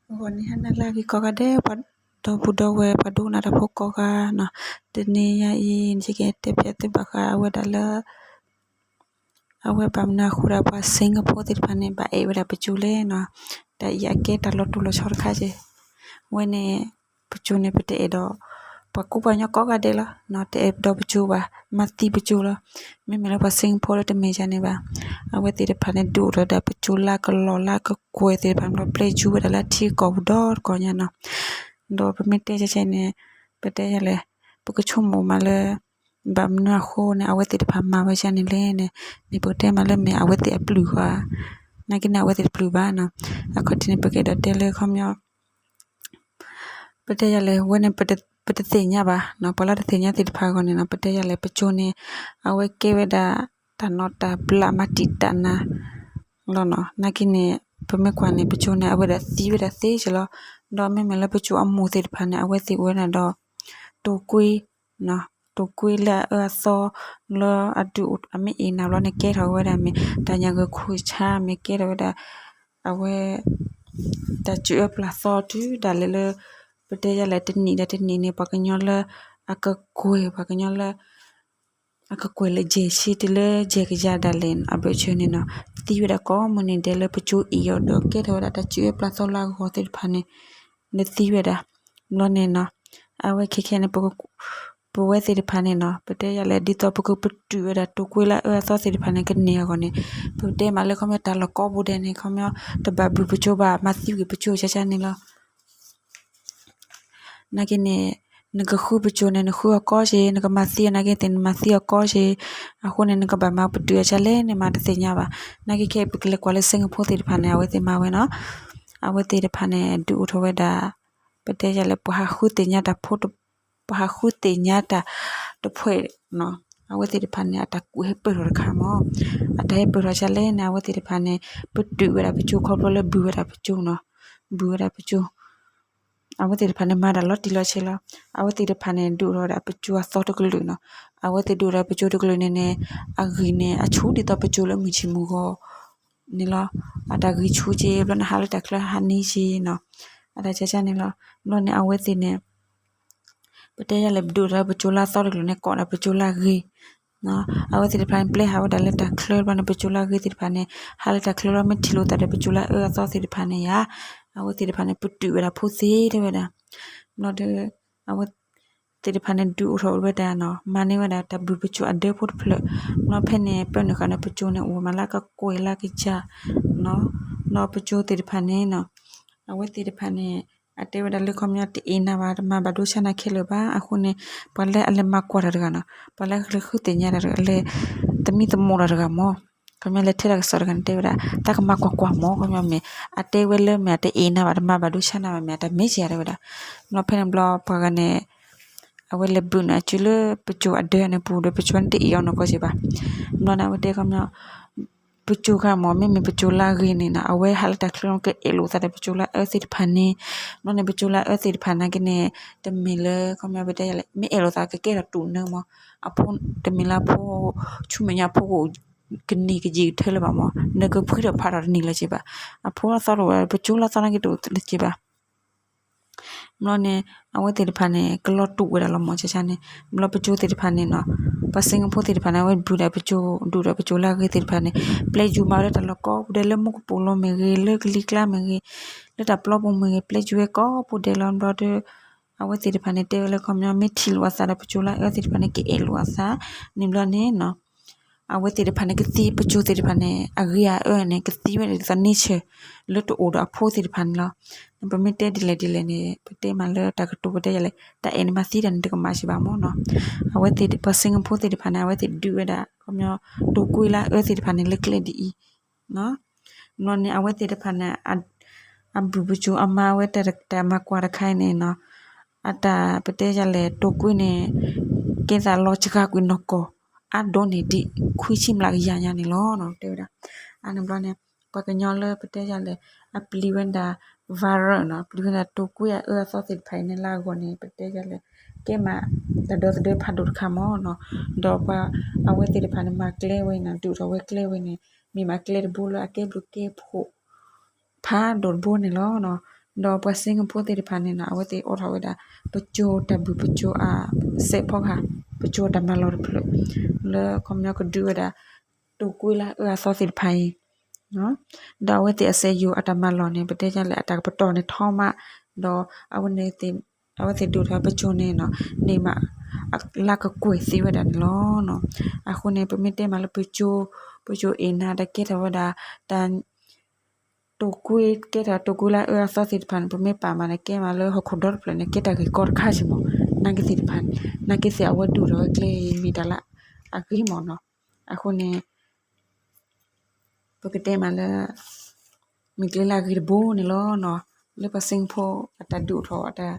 ဂီၤနံၤဟါနၤလၢအဂ့ၤကိးဂၤဒဲး ပှၤဒီပုၢ်ဒီဝဲၢ် ပှၤဒိကနၣ်တၢ်ဖိကိးဂၤနီၤ, တနံၤညါအံၤ ယကတဲဖျါသုဘၣ်ဃးအဝဲဒၣ်လၢ အဝဲဘၣ်မနုၤအဃိဒီး ပှၤစ့ကဖိသ့ၣ်တဖၣ်န့ၣ် ဘၣ်အဲၣ်ဝဲဒၣ်ပစိၤလဲၣ်နီၤ, တၢ်အံၤအကဲတၢ်လီၤတိၢ်လီၤဆီတခါက့ၤ, အဝဲန့ၣ် ပစိၤန့ၣ် ပတအဲၣ်ဒိး ပှၤကူပှၤကညီကိးဂၤဒဲးလီၤ, တအဲၣ်ဒိးပစိၤဘၣ် မၤသံပစိၤလီၤ, မ့မ့ၢ်လၢပှၤစ့ကဖိလၢတမ့ၢ်ဒ်န့ၣ်ဘၣ်, အဝဲသ့ၣ်တဖၣ်န့ၣ် ဒုးအိၣ်ထီၣ်ဝဲဒၣ်ပစိၤလၢအကလီၢ်လၢအကကွဲၢ်သ့ၣ်တဖၣ် ဘျီပျဲယူၤဝဲဒၣ်လၢအထံကီၢ်ပူၤဒီးတကီၢ်ညါနီၤ, ဒီးပမ့ၢ်တဲကဲန့ၣ် ပတဲယၤလဲၣ်, ပကဆိကမိၣ်မးလၢ ဘၣ်မနုၤအဃိန့ၣ် အဝဲသ့ၣ်တဖၣ်မၤဝဲဒ်န့ၣ်လဲၣ်န့ၣ်, န့ၣ်ပကတဲမးလၢမ့ၢ်အဝဲသ့ၣ်အပျုၢ်ဃီဧါ, နာ်က့န့ၣ် အဝဲသ့ၣ်တပျုၢ်ဘၣ်နီၤ, အခီၣ်ထံးန့ၣ် ပကအဲၣ်ဒိးတဲလၢခီပညီ ပတဲယၤလဲၣ် ဝဲန့ၣ် ပတသ့ၣ်ညါဘၣ်နီၤ, ပှၤလၢတသ့ၣ်ညါသ့ၣ်တဖၣ်အဂီၢ်န့ၣ်နီၤ, ပတဲယၤလဲၣ် ပစိၤန့ၣ် အဝဲကဲဝဲဒၣ် တၢ်နိးတၢ်ဘျးမၤတံာ်တာ်နၤလီၤနီၤ, နာ်က့န့ၣ် ပမ့ၢ်ကွၢ်န့ၣ် ပစိၤန့ၣ် အဝဲဒၣ်သံဝဲဒၣ်သ့စ့ၢ်လီၤ, ဒီးမ့မ့ၢ်လၢပစိၤအမိၢ်သ့ၣ်တဖၣ်န့ၣ် အဝဲသ့ၣ်အိၣ်ဝဲဒၣ်ဒီး တိာ်ကွံ တိာ်ကွံလၢအအၢအသီ လၢအဒုးအိၣ် အမ့ၢ်အ့ၣ်နၤဘျီန့ၣ် ကဲထီၣ်ဝဲဒၣ်မ့ၢ် တၢ်ညၣ်ဂိၢ်ခိၣ်ဆါ မ့ၢ်ကဲထီၣ်ဝဲဒၣ် အဝဲ တၢ်စုၣ်အၢပျၢ်သီတုၤဒၣ်လဲာ်လၢ ပတဲယၤလဲၣ် တနံၣ်ဒီးတနံၣ်န့ၣ် ပှၤကညီလၢအကကွဲၢ် ပှၤကညီလၢ အကကွဲၢ်လၢယဲၢ်ဆံတုၤလၢယဲၢ်ကယၤဒၣ်လဲာ် အဘၢၣ်စၢၤန့ၣ်နီၤ, သံဝဲဒၣ်ကိးမုၢ်နံၤဒဲးလၢပစိၤအ့ၣ်အီၤဒီး ကဲထီၣ်ဝဲဒၣ်တၢ်စုၣ်အၢပျၢ်သီလၢအဂီၢ်သ့ၣ်တဖၣ်န့ၣ် လၢသံဝဲဒၣ် ဘျီန့ၣ်နီၤ, အဝဲခဲခဲန့ၣ် ပဝဲသ့ၣ်တဖၣ်န့ၣ်နီၤ ပတဲယၤလဲၣ် ဒ်သိးပကပတုာ်ဝဲဒၣ်တိာ်ကွံလၢအအၢအသီသ့ၣ်တဖၣ်န့ၣ် ကန့ၢ်အဂီၢ်န့ၣ် ပတဲမးလၢခီပညီတၢ်လီၢ်ကိးပူၤဒဲးန့ၣ် ခီပညီ တဘၣ်ဘုၣ်ပစိၤဘၣ် မၤသံကွံာ်ပစိၤဆါဆါန့ၣ်လီၤ. နာ်က့န့ၣ် နကဃုပစိၤန့ၣ် နဃုအီၤကီၢ်စ့ၢ်, နကမၤသံအီၤနာ်က့သ့ၣ် နမၤသံအီၤကီၢ်စ့ၢ်, အဃိန့ၣ် နကဘၣ်မၤပတုာ်အီၤဆါလဲၣ်န့ၣ် မၤတသ့ၣ်ညါဘၣ်. နာ်က့ခဲအံၤ ပကလဲၤကွၢ်လၢစ့ကဖိသ့ၣ်တဖၣ်န့ၣ် အဝဲသ့ၣ်မၤဝဲနီၤ, အဝဲသ့ၣ်တဖၣ်န့ၣ် ဒုးအိၣ်ထီၣ်ဝဲဒၣ် ပတဲယၤလဲၣ် ပှၤဟးဃုသ့ၣ်ညါတၢ်ဖိ ပှၤဟးဃုသ့ၣ်ညါတၢ်တဖှဲးနီၤ, အဝဲသ့ၣ်တဖၣ်န့ၣ် အတၢ်ကူၣ်ဟဲပၢၢ်ထီၣ်တခါမး, အတၢ်ဟဲပၢၢ်ထီၣ်ဆါလဲၣ်န့ၣ် အဝဲသ့ၣ်တဖၣ်န့ၣ် ပတုာ်ဝဲဒၣ်ပစိၤခီဖျိလၢဘုၣ်ဝဲဒၣ်ပစိၤနီၤ, ဘုၣ်ဝဲဒၣ်ပစိၤ အဝဲသ့ၣ်တဖၣ်န့ၣ် မၤတၢ်လီၤတံၢ်လီၤဆဲးလီၤ. အဝဲသ့ၣ်တဖၣ်န့ၣ် ဒုးအိၣ်ထီၣ်ဝဲဒၣ်ပစိၤအသီတကလုာ်နီၤ, အဝဲသ့ၣ်ဒုးအိၣ်ထီၣ်ပစိၤတကလုာ်န့ၣ်န့ၣ် အဂံၢ်န့ၣ် အဆူၣ်ဒ်သိးပစိၤလၢမုၢ်ဆံးမုၢ်ဂီၤန့ၣ်လီၤ. အတၢ်ဂံၢ်ဆူၣ်က့ၤ ဘျီန့ၣ်ဟးလၢတၢ်ချၢဟးနံၣ်က့ၤနီၤ, အတၢ်ဆါဆါန့ၣ်လီၤ. ဘျီန့ၣ် အဝဲသ့ၣ်န့ၣ် ပတဲယၤလဲၣ် ပဒုးအိၣ်ထီၣ်ပစိၤလၢအသီတကလုာ်န့ၣ် ကိးဒၣ်ပစိၤလၢအဂ့ၤ အဝဲသ့ၣ်တဖၣ်န့ၣ် ပျဲဟးဝဲဒၣ်လၢတၢ်ချၢဘျီန့ၣ် ပစိၤလၢအဂ့ၤသ့ၣ်တဖၣ်န့ၣ် ဟးလၢတၢ်ချၢလီၤ မ့ၢ်ထံၣ်လိာ်သးဒီးပစိၤလၢအအၢအသီသ့ၣ်တဖၣ်န့ၣ်ယါ, အဝဲသ့ၣ်တဖၣ်န့ၣ် ပတုာ်ဝဲဒၣ်ဖိသ့တဲဝဲဒၣ်. ဘျီဒီး အဝဲသ့ၣ်တဖၣ်န့ၣ် ဒုးအိၣ်ထီၣ်ဝဲဒၣ်နီၤ မၤန့ၢ်ဝဲဒၣ်တၢ်ဘုၣ်ပစိၤအဒၢဖိတဖျၢၣ်. ဘျီဖဲန့ၣ် ပၢနုာ်ဃာ်န့ၣ် ပစိၤန့ၣ် အိၣ်မးလၢကကွဲၢ်လၢကစၢ်နီၤ, ဒီးပစိၤသ့ၣ်တဖၣ်န့ၣ်နီၤ အဝဲသ့ၣ်တဖၣ်န့ၣ် အတဲဝဲဒၣ်လၢခီပညီ တအ့ၣ်နၤဘၣ် တမၤဘၣ်ဒိဆါနၤခဲလၢာ်ဘၣ်. အဃိန့ၣ် ပှၤလၢအလဲၤမၤကွၢ်တၢ်တဂၤနီၤ, ပှၤလၢအလဲၤဃုသ့ၣ်ညါတၢ်တဂၤ လဲၤသမံသမိးတၢ်တဂၤမး, ခီပညီလဲၤထဲတၢ်ကစီၣ်တဂၤန့ၣ် တဲဝဲဒၣ် တၢ်ကမၤကွၢ်ကွၢ်မး ခီပညီမ့ၢ် အတဲဝဲလၢမ့ၢ်အတအ့ၣ်နၤဘၣ် တမၤဘၣ်ဒိဆါနၤဘၣ် မ့ၢ်အတၢ်မဲာ်ကဲတဲဝဲဒၣ်. ဘျီဖဲန့ၣ်ဘျီ ပှၤဂၤန့ၣ် အဝဲလဲၤဘုၣ်န့ၣ် အစုလၢပစိၤအဒၢန့ၣ်ပူၤဒီး ပစိၤန့ၣ်တအ့ၣ်အီၤနီၢ်ကီၢ်စ့ၢ်ဘၣ်. ဘျီန့ၣ် အဝဲတဲခီပညီ ပစိၤခါမး မ့မ့ၢ်ပစိၤလၢအဂ့ၤန့ၣ်နီၤ အဝဲဟးလၢတၢ်ချၢ ကအဲၣ်လိာ်သးဒီးပစိၤလၢအအၢသ့ၣ်တဖၣ်န့ၣ်, ဘျီန့ၣ် ပစိၤလၢအအၢသ့ၣ်တဖၣ်နာ်က့န့ၣ် တမ့ၢ်လၢ ခီပညီပတဲယၤလဲၣ် မ့ၢ်အဲၣ်လိာ်သးကကဲထီၣ်တူာ်နၢမး, အဖိ တမ့ၢ်လၢအဖိ ဆူမဲာ်ညါအဖိကအိၣ် ကန့ၢ်ကယံာ်ကထၢလၢၤဘၣ်မး, နကဖှံထီၣ်ဖးထီၣ်တန့ၢ်လၢၤစ့ၢ်ဘၣ်. အဖိလၢအသီတအိၣ် ပစိၤလၢအသီနာ်က့တအိၣ်လၢၤစ့ၢ်ဘၣ်. ဘျီန့ၣ် အဝဲသ့ၣ်တဖၣ်န့ၣ် ကလီၤတူာ်ဝဲဒၣ်လီၤမး ဆါဆါန့ၣ်, ဘျီပစိၤသ့ၣ်တဖၣ်န့ၣ်နီၤ ပှၤစ့ကဖိသ့ၣ်တဖၣ်န့ၣ် အဝဲဘုၣ်ဒၣ်ပစိၤ ဒုးဒီးပစိၤလၢအဂ့ၤသ့ၣ်တဖၣ်န့ၣ် ပျဲယူၤမၤဝဲလၢတၢ်လီၢ်ကိးပူၤဒဲး လၢမူကပိာ်လိၤမ့ၢ်ဂ့ၤ လၢကလံၤကျါမ့ၢ်ဂ့ၤ လၢတၢ်ပျီပူၤမ့ၢ်ဂ့ၤ ပျဲယူၤဝဲကိးပူၤဒဲးလီၤ. ဘျီဒီး အဝဲသ့ၣ်တဖၣ်န့ၣ် တဲဝဲလၢခီပညီ မ့ၢ်ထံၣ်လိာ်အသးဒီးပစိၤလၢအအၢသ့ၣ်တဖၣ်န့ၣ် ကအဲၣ်လိာ်အသးန့ၣ်ဘျီန့ၣ်နီၤ အဝဲသ့ၣ်တဖၣ်န့ၣ် ကသံပစိၤသ့ၣ်တဖၣ်န့ၣ် အဂ့ၤအအၢန့ၣ် ကသံဝဲဒ်သိးန့ဆၢၣ် လၢတအိၣ်ဒီးအဖိသ့ၣ်တဖၣ်န့ၣ်လီၤ. ပမ့ၢ်တဲဒ်လဲၣ်ဒ်လဲၣ်န့ၣ် ပတဲမးလၢတၢ်ကတိၤပတဲယၤလဲၣ် တၢ်အဲၣ်န့ၣ်မၤသံတၢ်န့ၣ်တကမၣ်စ့ၢ်ဘၣ်မးနီၤ. အဝဲသ့ၣ် ပှၤစ့ကဖိသ့ၣ်တဖၣ်န့ၣ် အဝဲသ့ၣ်ဒုးဝဲဒၣ် ခီပညီ တိာ်ကွံလၢအအၢသ့ၣ်တဖၣ်န့ၣ် လၢကျဲဒ်အံၤ ဘျီန့ၣ် အဝဲသ့ၣ်တဖၣ်န့ၣ် အဘုၣ်ပစိၤအမၤဝဲတၢ်မၤကွၢ်တခါအံၤန့ၣ်နီၤ အတၢ်ပတဲယၤလဲၣ် တိာ်ကွံန့ၣ် ကဲသးလီၤစှၤကွံာ်နီၢ်ကီၢ် အါဒိၣ်န့ၢ်ဒံး ခွံဆံမျးကယၤညါန့ၣ်လီၤ တဲဝဲဒၣ်. အန့ၣ်ဘျီန့ၣ် ပှၤကညီလၢပတဲယၤလဲၣ် အပျံၤဝဲဒၣ် virus နီၤ ပျံၤဝဲဒၣ်တိာ်ကွံအအၢအသီသ့ၣ်တဖၣ်အံၤန့ၣ်လၢအဂီၢ်န့ၣ် ပတဲယၤလဲၣ် ကဲမးတၢ်ဒီသဒၢဖးဒိၣ်တခါမးနီၤ. ဒီးပှၤအဝဲသ့ၣ်တဖၣ်န့ၣ် မၤကျဲဝဲအံၤနီၤ ဒုးထီၣ်ဝဲကျဲဝဲန့ၣ် မ့ၢ်မးကျဲတဘိလၢအကဲဘျုးကဲဖှိၣ် ဖးဒိၣ်တဘိန့ၣ်လီၤ. ဒီးပှၤစ့ကဖိသ့ၣ်တဖၣ်န့ၣ်နီၤ အဝဲသ့ၣ်အိးထီၣ်ဝဲဒၣ် ပစိၤတၢ်ဘုၣ်ပစိၤအစဲးဖီကဟၣ် ပစိၤတၢ်မၤလီၢ်တဖျၢၣ် လၢခီပညီကဒုးဝဲဒၣ် တိာ်ကွံလၢအအၢအသီသ့ၣ်တဖၣ်အံၤ ဒီးအဝဲသ့ၣ်အစဲးယိာ်အတၢ်မၤလီၢ်န့ၣ် ပတဲဒ်လဲၣ် အတၢ်ကပတီၢ်န့ၣ်ထီမး ဒီး အဝဲသ့ၣ်ဒုးထီၣ်ပစိၤန့ၣ်နီၤ န့ၢ်မး လၢကကွဲၢ်သ့ဝဲဒၣ်န့ၣ်လီၤ. အဃိန့ၣ် ပမ့ၢ်တဲမးလၢပစိၤ ပစိၤအ့ၣ်နၤ တၢ်ကဲထီၣ်ဝဲဒၣ် တၢ် တိာ်ကွံ ကဲထီၣ်တိာ်ကွံလၢအအၢအသီသ့ၣ်တဖၣ်န့ၣ် ပမ့ၢ်ပာ်မးန့ၣ် ကဲမးလၢဟီၣ်ခိၣ်ဒီတဖျၢၣ်န့ၣ် ကဲတၢ်ဂ့ၢ်ကီတခါစ့ၢ်မး နာ်က့သ့ၣ်တဖၣ်န့ၣ် နာ်က့သ့ၣ်အဝဲဒုးထီၣ်ဝဲကျဲအံၤမ့ၢ်တၢ်လၢအဂ့ၤမးနီၤ. အဃိန့ၣ် ပကတဲမးလၢ မ့ၢ်ကျဲလၢအဂ့ၤတဘိန့ၣ်လီၤ. လၢပှၤစ့ကဖိအတၢ်ဒုးအိၣ်ထီၣ်အတၢ်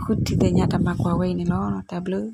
ဃုထံၣ်သ့ၣ်ညါတၢ်မၤကွၢ်ဝဲအံၤန့ၣ်လီၤ. တၢ်ဘျုး